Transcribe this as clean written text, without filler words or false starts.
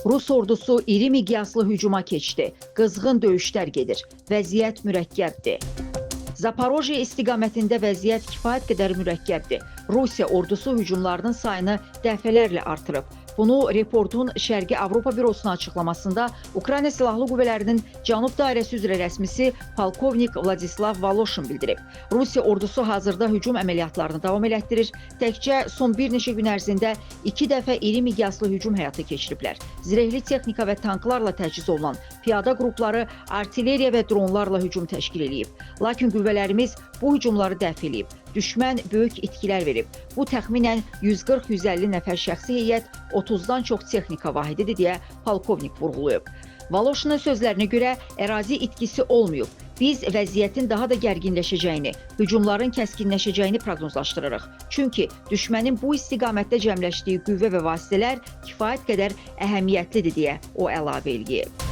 Rus ordusu iri miqyaslı hücuma keçdi. Qızğın döyüşlər gedir. Vəziyyət mürəkkəbdir. Zaporojye istiqamətində vəziyyət kifayət qədər mürəkkəbdir. Rusiya ordusu hücumlarının sayını dəfələrlə artırıb. Bunu Reportun Şərqi Avropa bürosunun açıqlamasında Ukrayna Silahlı Qüvvələrinin Cənub Dairəsi üzrə rəsmisi polkovnik Vladislav Voloşin bildirib. Rusiya ordusu hazırda hücum əməliyyatlarını davam elətdirir. Təkcə son bir neçə gün ərzində 2 dəfə iri miqyaslı hücum həyata keçiriblər. Zirehli texnika və tanklarla təchiz olunan piyada qrupları artilleriya və dronlarla hücum təşkil eləyib. Lakin qüvvələrimiz bu hücumları dəf eləyib. Düşmən böyük itkilər verib. Bu təxminən 140-150 nəfər şəxsi heyət, 30-dan çox texnika vahididir deyə polkovnik vurğulayıb. Voloşinin sözlərinə görə ərazi itkisi olmayıb. Biz vəziyyətin daha da gərginləşəcəyini, hücumların kəskinləşəcəyini proqnozlaşdırırıq. Çünki düşmənin bu istiqamətdə cəmləşdiyi qüvvə və vasitələr kifayət qədər əhəmiyyətlidir deyə o əlavə eləyib.